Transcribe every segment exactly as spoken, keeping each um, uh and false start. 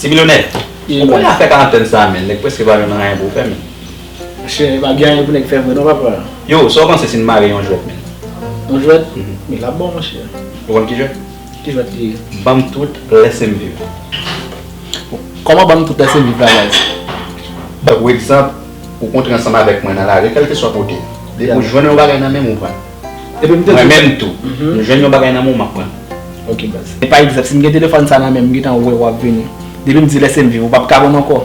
Ti milyonè, ou konnen afè karantèn sa a, men, nèg prèske pa jwenn anyen pou fè, men. Monchè, pa gen anyen pou nèg fè vre non, papa. Yo, sa w panse si n mare yon jwèt, men? Yon jwèt? Mhm. Men l ap bon, monchè. Ou konn ki jwèt? Ki jwèt li ye? Ban m tout lèse m viv. Kòman ban m tout lèse m viv la, baz? Tankou egzanp, ou kontre ansanm avèk mwen nan lari, kèlkeswa kote. Depi w jwenn yon bagay nan men m, ou pran. Epi m te di. Mwen menm tou. Mhm. M jwenn yon bagay nan men w, m ap pran. Ok, baz. E pa egzanp, si m gen telefòn sa nan men m, m gentan wè w ap vini. Depi m di lèse m viv, ou p ap ka ban m ankò?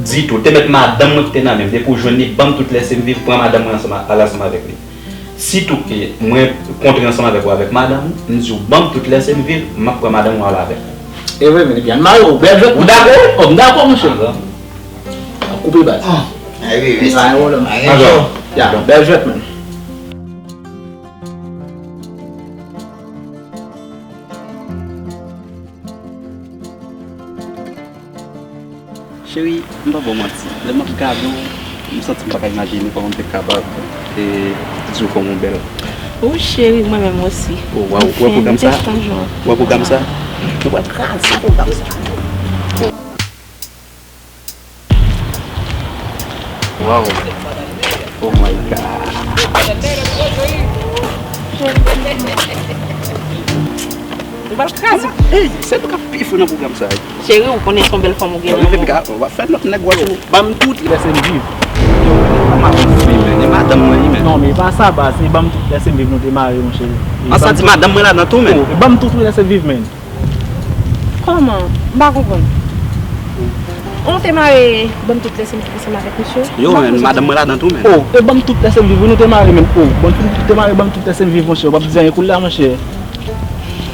Ditou. Te mèt madanm mwen ki te nan men m. Depi w jwenn li, ban m tout lèse m viv, pran madanm mwen ansanm a-, al ansanm avèk li. Sitou ke mwen kontre ansanm avèk ou avèk madanm ou, m di w ban m tout lèse m viv, m ap pran madanm ou al avèk ou. E vre, men epi ann mare w, bèl jwèt. Ou dakò? Oh, m dakò, monchè. Ap koupe baz. Ah, ay, wi, wi. Pa gen pwoblèm. Pa gen cho. Ya, bèl jwèt, men. Cheri, m pa ba w manti. Lè m ap gade w, m santi m pa ka imajine kòman m te kapab, e, di w kòman w bèl. Ou cheri, mwen menm osi. Oh, waw, ou wè pwogram sa? Ou wè pwogram sa? Nou pral kraze pwogram sa. Waw. Oh my God. Ou pral kraze. Ey, se nou k ap pi fou nan pwogram sa a. Cheri, ou konnen se yon bèl fanm ou gen nan men w. Ou ap fè lòt nèg wè tou. Ban m tout lèse m viv. Yo, kòman w ap fè, men? E madanm mwen, wi, men. Non, men e pa sa, baz. Se ban m tout lèse m viv nou te mare, monchè. An santi madanm mwen ladan tou, men. Oh, e ban m tout lèse m viv, men. Kòman? M pa konprann. Ou te mare ban m tout lèse m viv ansanm avèk misye? Yo, men, madanm mwen ladan tou, men. Oh, e ban m tout lèse m viv, wi, nou te mare, men. Oh, ban m tout, te mare ban m tout lèse m viv, monchè. Ou p ap di anyen koulye a, monchè.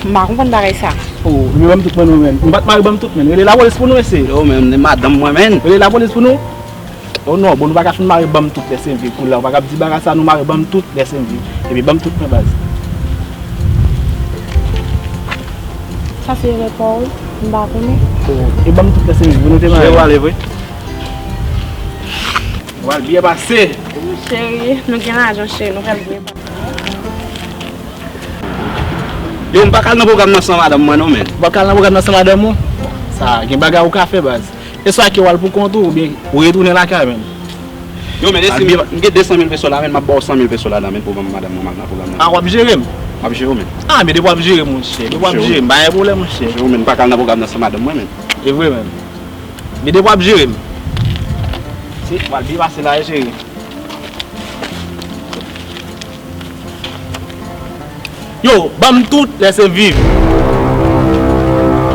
M pa konprann bagay sa. Oh, men ban m tout, men, non, men. M pa t mare ban m tout, men. Rele lapolis pou nou, mesye. Yo, men, e madanm mwen, men. Rele lapolis pou nou. Oh non, bon, nou pa ka fin mare ban m tout lèse m viv. Koulye a, ou pa ka ap di bagay sa, nou mare ban m tout lèse m viv. Epi ban m tout mwen, baz. Sa se erè pa w, m pa konnen. Oh, e ban m tout lèse m viv, nou te mare. Cheri, w ale vre? W al byen pase. Wi, cheri, nou gen lajan, cheri, nou pral byen pase. Yo, m pa ka al nan pwogram nan san madanm mwen, non, men. Ou pa ka al nan pwogram nan san madanm ou? Sa, gen bagay ou ka fè, baz. E swa ke w al pou kont ou, oubyen ou retounen lakay, men. Yo, men, esi m gen de san mil peso la, men, m ap ba w san mil peso ladan, men, pou ban m madanm mwen, m al nan pwogram nan. A, w ap jere m? M ap jere w, men. A, men depi w ap jere m, monchè. Depi w ap jere m, pa gen pwoblèm, monchè. Jere w, men, m pa ka al nan pwogram nan san madanm mwen, men. E vre, men. Men depi w ap jere m. Se, w al byen pase la, e, cheri. Yo, ban m tout, lèse m viv.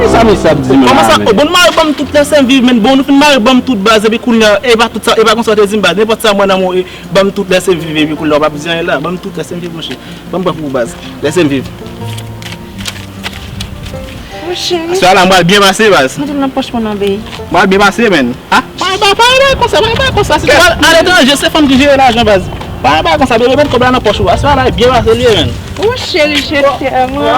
Kisa mesye ap di menm la, men? Kòman sa? O, bon, nou mare ban m tout, lèse m viv, men bon, nou fin mare ban m tout baz, epi kounye a, e pa tout sa, e pa konsa w te di m baz, nenpòt sa mwen nan men w, e ban m tout, lèse m viv, epi kounye a, w p ap di anyen la, ban m tout, lèse m viv, monchè. Ban m pran pou ou baz, lèse m viv. Wi, cheri. Aswè a la, m pral byen pase, baz. Mete l nan pòch mwen non, bae. M pral byen pase, men. A, pa, pa, pa, pa konsa, pa, pa konsa. Si w al aletranje, se fanm ki jere lajan, baz. Pa, pa konsa, baby, met kòb la nan pòch ou. Aswè a la, byen pase l ye, men. Wi, cheri, je t'aime.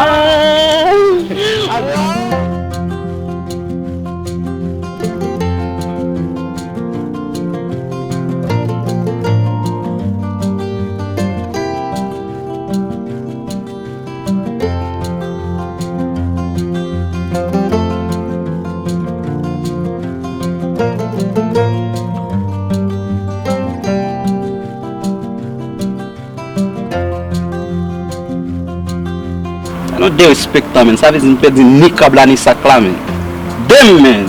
Sa nou derespektan, men. Sa vle di n pèdi ni kòb la, ni sak la, men. Damn, men.